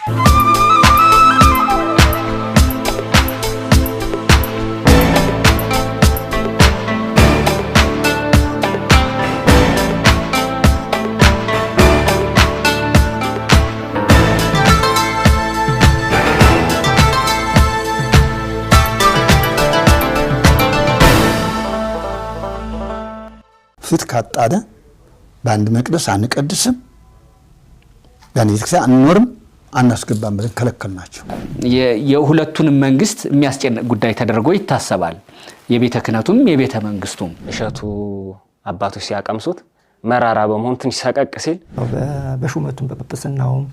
ፍት ካጣነ በአንድ መቅደስ አንቀድስም፣ በአንድ ቤተክርስቲያን አንኖርም፣ አናስገባም ብለን ከለከልናቸው። የሁለቱንም መንግስት የሚያስጨንቅ ጉዳይ ተደርጎ ይታሰባል። የቤተ ክህነቱም የቤተ መንግስቱም። እሸቱ አባቶች ሲያቀምሱት መራራ በመሆኑ ትንሽ ሰቀቅ ሲል በሹመቱም በጵጵስናውም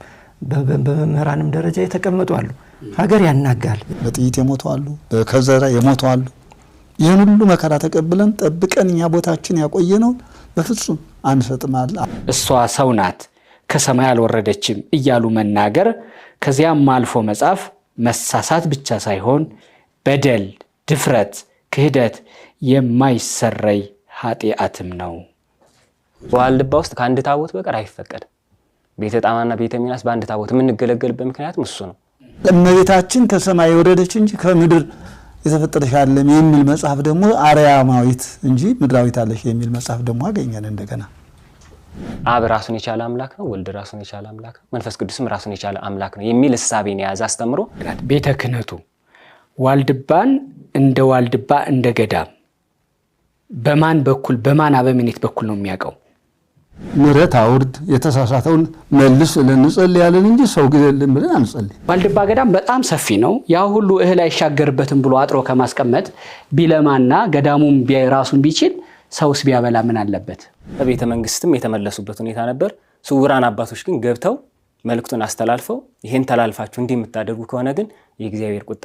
በመምህራንም ደረጃ የተቀመጡ አሉ። ሀገር ያናጋል። በጥይት የሞቱ አሉ፣ በከዘራ የሞቱ አሉ። ይህን ሁሉ መከራ ተቀብለን ጠብቀን እኛ ቦታችን ያቆየነውን በፍጹም አንሰጥም አለ። እሷ ሰው ናት ከሰማይ አልወረደችም እያሉ መናገር ከዚያም አልፎ መጻፍ መሳሳት ብቻ ሳይሆን በደል፣ ድፍረት፣ ክህደት የማይሰረይ ኃጢአትም ነው። በዋልድባ ውስጥ ከአንድ ታቦት በቀር አይፈቀድም። ቤተ ጣማና ቤተ ሚናስ በአንድ ታቦት የምንገለገልበት ምክንያትም እሱ ነው። እመቤታችን ከሰማይ የወረደች እንጂ ከምድር የተፈጠረሽ አይደለም የሚል መጽሐፍ ደግሞ አርያማዊት እንጂ ምድራዊት አለሽ የሚል መጽሐፍ ደግሞ አገኘን እንደገና። አብ ራሱን የቻለ አምላክ ነው፣ ወልድ ራሱን የቻለ አምላክ ነው፣ መንፈስ ቅዱስም ራሱን የቻለ አምላክ ነው የሚል እሳቤን የያዘ አስተምሮ ቤተ ክህነቱ ዋልድባን እንደ ዋልድባ እንደ ገዳም በማን በኩል በማን አበምኔት በኩል ነው የሚያውቀው? ምሕረት አውርድ የተሳሳተውን መልስ ብለን እንጸልያለን እንጂ ሰው ግደልን ብለን አንጸልይ። ዋልድባ ገዳም በጣም ሰፊ ነው። ያ ሁሉ እህል አይሻገርበትም ብሎ አጥሮ ከማስቀመጥ ቢለማና ገዳሙም ራሱን ቢችል ሰውስ ቢያበላ ምን አለበት? በቤተ መንግስትም የተመለሱበት ሁኔታ ነበር። ስውራን አባቶች ግን ገብተው መልእክቱን አስተላልፈው ይሄን ተላልፋችሁ እንዲህ የምታደርጉ ከሆነ ግን የእግዚአብሔር ቁጣ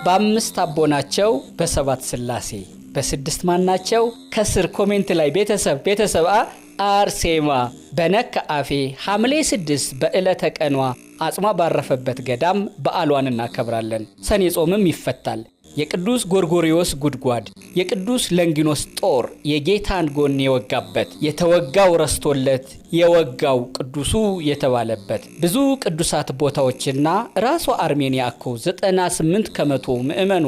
በአምስት አቦ ናቸው፣ በሰባት ስላሴ፣ በስድስት ማን ናቸው? ከስር comment ላይ ቤተሰብ ቤተሰብ አርሴማ በነከ አፌ ሐምሌ 6 በዕለተ ቀኗ አጽሟ ባረፈበት ገዳም በዓሏን እናከብራለን። ሰኔ ጾምም ይፈታል። የቅዱስ ጎርጎሪዎስ ጉድጓድ፣ የቅዱስ ለንጊኖስ ጦር የጌታን ጎን የወጋበት፣ የተወጋው ረስቶለት የወጋው ቅዱሱ የተባለበት ብዙ ቅዱሳት ቦታዎችና ራሷ አርሜንያ እኮ 98% ምዕመኗ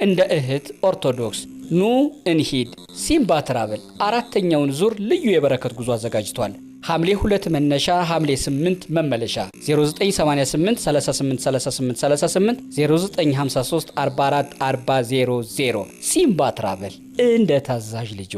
እንደ እህት ኦርቶዶክስ። ኑ እንሂድ። ሲምባ ትራቭል አራተኛውን ዙር ልዩ የበረከት ጉዞ አዘጋጅቷል። ሐምሌ 2 መነሻ፣ ሐምሌ 8 መመለሻ። 0988 38 38 38፣ 0953 44 40 00። ሲምባ ትራቭል እንደ ታዛዥ ልጆ።